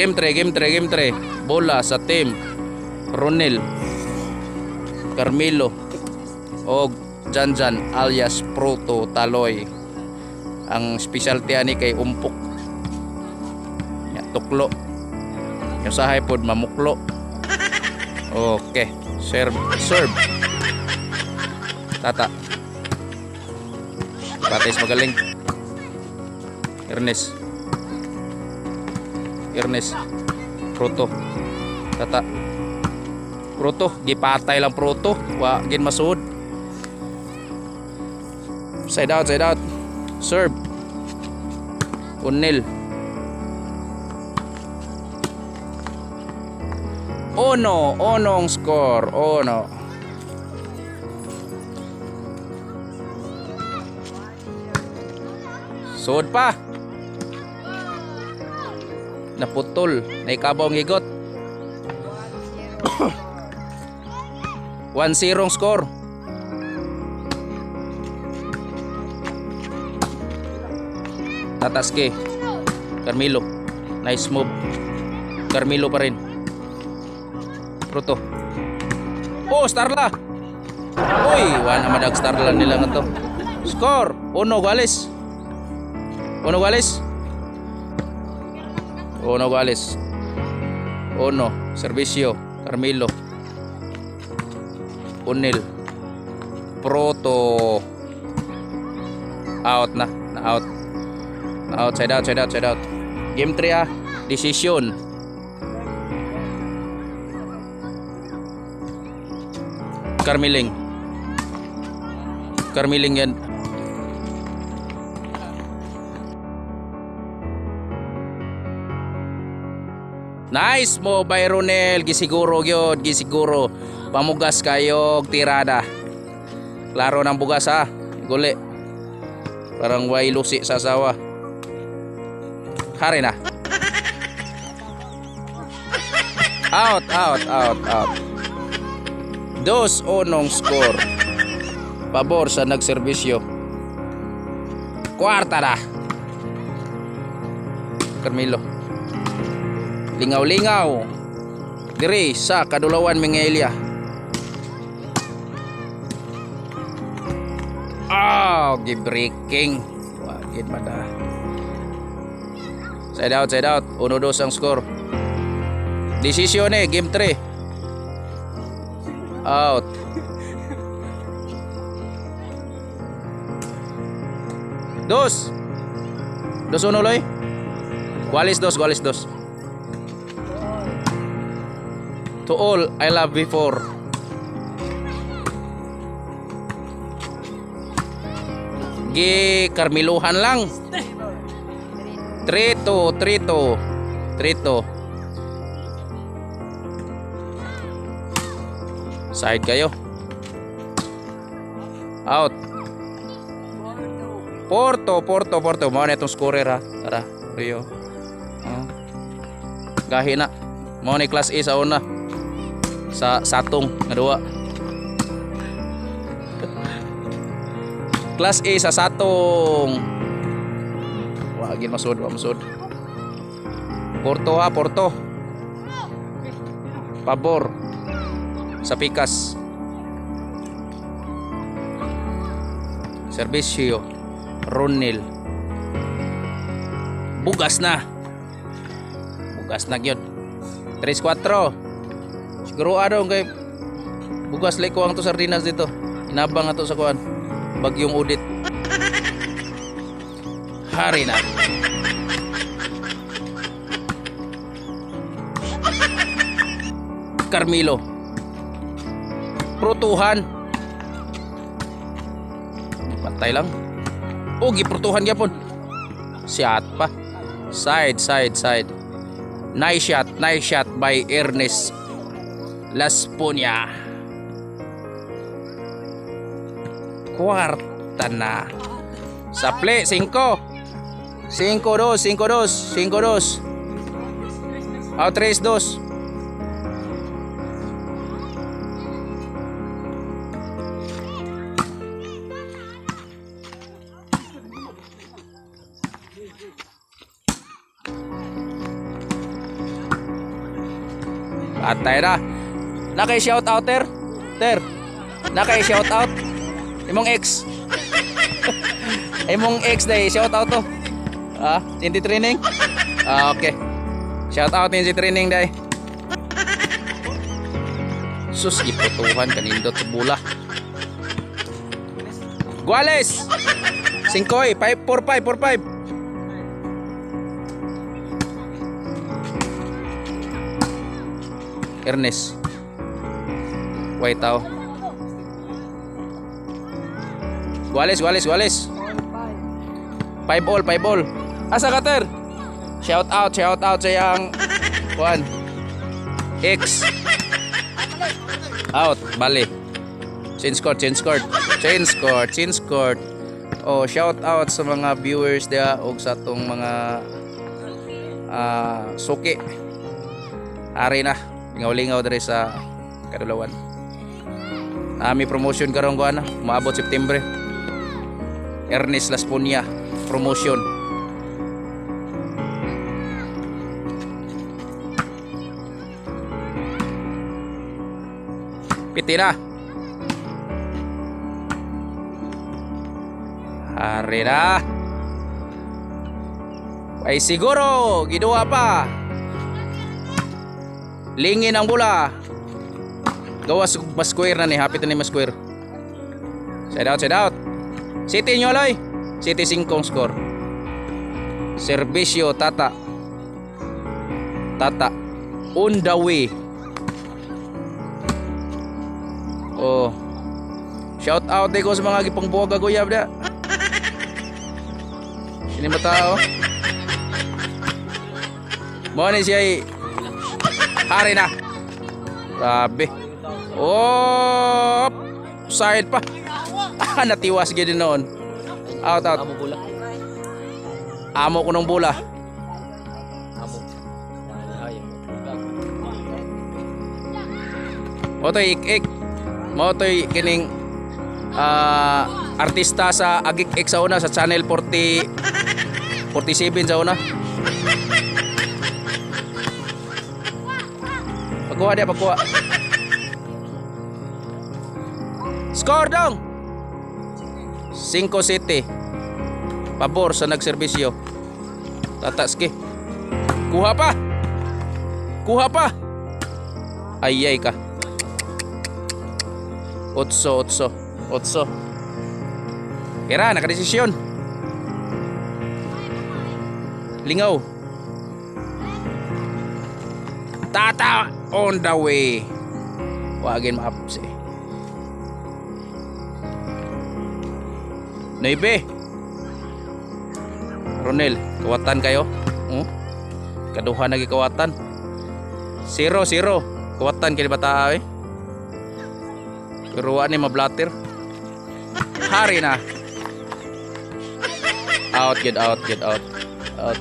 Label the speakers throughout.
Speaker 1: Game 3, game 3, game 3. Bola sa team. Ronel. Carmelo. Og Janjan alias Proto Taloy. Ang specialty ani kay umpok. Ya, tuklo. Yung sahay pod mamuklo. Okay. Serve, serve. Tata. Patis magaling. Ernest. Ernest. Proto. Tata. Proto. Gipatay lang Proto. Wa gin masuod. Side out, side out. Serve. Unil. Uno, onong score. Uno. Suod pa. Naputol. Naikabaw ang igot. 1-0 ang score. Tataske. Carmelo. Nice move. Carmelo pa rin. Proto. Oh, Starla. Uy, wala madag Starla nila nga to. Score. Uno Gales. Uno Gales. Uno Gales. Uno. Servisyo. Carmelo. Unil. Proto. Out na. Na out. Na out. Side out, side out, side out. Game 3 ah. Decision. Carmiling. Carmiling yan. Nice mo by Ronel. Gisiguro gyud, gisiguro. Pamugas kayo tirada. Klaro ng bugas ha. Guli. Parang way lusi sa asawa. Hari na. Out, out, out, out. 2-1 score. Pabor sa nagserbisyo. Kwarta na. Carmelo. Lingaw-lingaw. Diri sa Kadulawan, Minghelia. Ah, gi-breaking. Wagid mada. Side out, side out. 1-2 ang score. Desisyon eh, game 3. Out. Dos. 2-1 loy. Gualis dos, gualis dos. To all I love before. Gi Carmiluhan lang. 3-2, 3-2. 3-2. Side kayo. Out. Porto, Porto, Porto. Mao na itong scorer ha. Tara, Rio. Oh. Gahi na. Mao ni class A sa una. Sa satong nga duwa. Class A sa satong. Wa gid masud, wa masud. Porto ha, Porto. Pabor sa Pikas. Servisyo. Ronel. Bugas na. Bugas na gyud. 3-4. Siguro ano kay bugas lay ko ang to sardinas dito. Inabang ato sa kuan. Bagyong udit. Hari na. Carmelo. Protuhan. Patay lang. Oh, giprotuhan gyapon. Shot pa. Side, side, side. Nice shot by Ernest Laspunya. Kwarta na. Saple, 5. 5-2, 5-2, 5-2. Oh, 3-2. Atay na. Nakay shout out ter. Ter. Nakay shout out. Imong ex. Imong ex day shout out to. Ah, Inti training? Ah, okay. Shout out ni si training day. Sus, giputuhan kanindot sa bula. Guales! Singkoy, 5, 4, 5, 4, 5. Ernest. White tao. Guales, Guales, Guales. 5 all, 5 all. Asa ka, ter? Shout out sa iyang Juan. X. Out, bali. Change court, change court. Change court, change court. Oh, shout out sa mga viewers diha og sa atong mga suki. Ari na, lingaw-lingaw diri sa Kadulawan. Nami promotion karon ko ana, maabot September. Ernest Laspunia promotion. Piti na. Hari na. Ay siguro, giduha pa. Lingin ang bola. Gawas ma-square na ni, hapit na ni ma-square. Side out, side out. City nyo loy. City 5 score. Servisyo Tata. Tata. On the way. Oh. Shout out ko sa mga gipangbuwag guyab da. Ini ba tao? Mo ni siya ay hari na. Grabe. Oh, side pa. Ah, natiwas gid noon. Out, out.
Speaker 2: Amo bola.
Speaker 1: Amo ko ng bola.
Speaker 2: Amo. Ay.
Speaker 1: Mo to'y ik-ik. Mo to'y kining artista sa Agik-ik sa una sa Channel 40 47 sa una. Pagkuha dia, pagkuha. Score dong! 5 City. Pabor sa nagserbisyo. Tataski. Kuha pa. Kuha pa. Ay ay ka. 8, 8, 8. Kira, nakadesisyon. Lingaw. Tata on the way. Wagin ma-ups eh. Nuebe. Ronel, kawatan kayo. Kaduha na gikawatan. 0, 0. Kawatan kay bata eh. Pero wa ni mablatter. Hari na. Out, get out, get out. Out.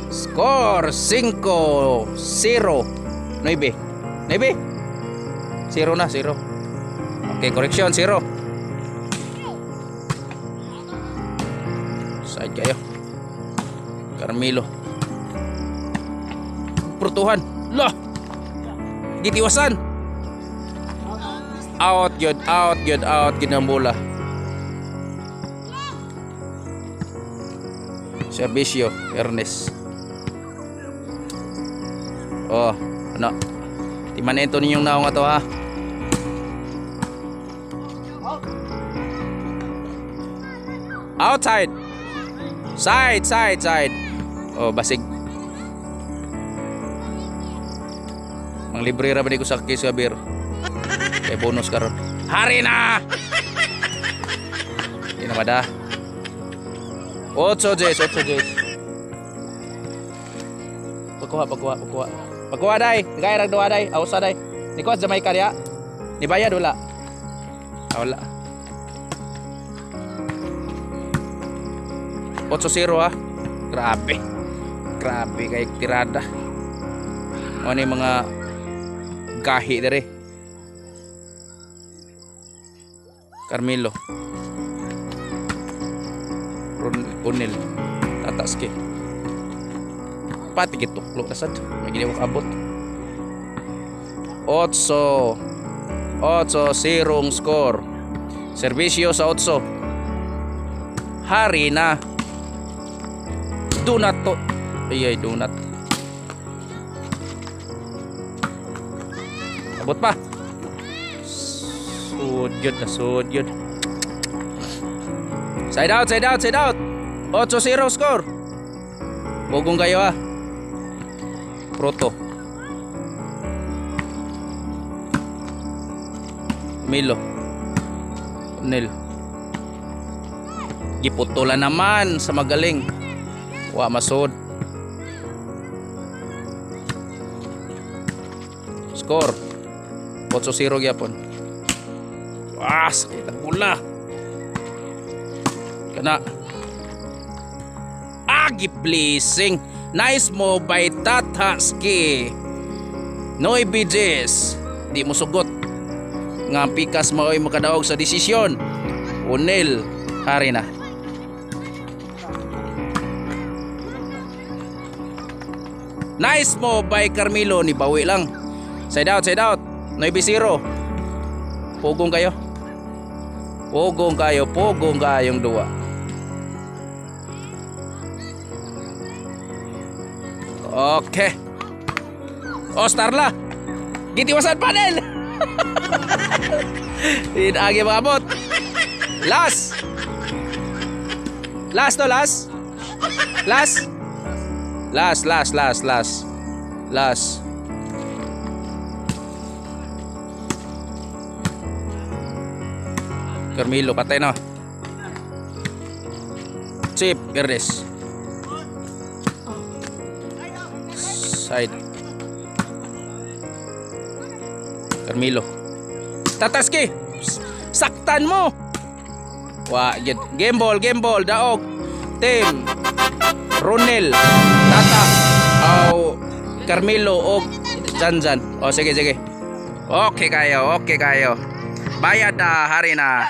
Speaker 1: Score 5 0 9. 9. 0 na, 0. Okay, correction, 0. Side kayo. Carmelo. Prutuhan. Lah. Gitiwasan. Out yun, out yun, out yun ang bola. Servisyo, Ernest. Oh, ano? Timanin ito ninyong naong ato ha. Outside. Side, side, side. Oh, basig. Mang libre ra ba ni ko sa case ka beer? Kay bonus karon. Hari na! Di na mada. 8 Jess, 8 Jess. Pagkuha, pagkuha, pagkuha. Pagkuha day, gaya rag duha day, awsa day. Ni kuha sa Jamaica diya. Ni bayad wala. Ah, wala. 8-0 ah. Grabe. Grabe kay tirada. Ano yung mga gahi dere. Carmelo. Ron Onel. Tataske. Pati gituklo na sad. May gini mo kaabot. 8. 8-0 score. Serbisyo sa 8. Hari na. Donut to. Ay ay, donut. Abot pa. Sud yun na sud yun. Side out, side out, side out. 8-0 score. Bugong kayo ah. Proto. Milo. Nil. Giputulan naman sa magaling. Wa masod. Score. 8-0 gyapon. Ah, sakit ang bola. Kana. Ah, blessing. Nice move by Tataski. Noy BJs. Di mo sugot. Nga ang pikas mao'y makadaog sa desisyon. Unel, hari na. Nice move by Carmelo. Ni bawi lang. Side out, side out. 9-0. Pugong kayo. Pugong kayo, pugong kayong duwa. Okay. Oh, Starla. Gitiwasan panel. Inagi mga abot. Last. Last to, last. Last. Last, last, last, last. Last. Carmelo, patay na. Chip, Verdes. Side. Carmelo. Tataski! Saktan mo! Wa, gid. Game ball, game ball. Daog. Team. Ronel. Tata. Aw, Carmelo og Janjan. O, sige, sige. Okay kayo, okay kayo. Bayad na, hari na.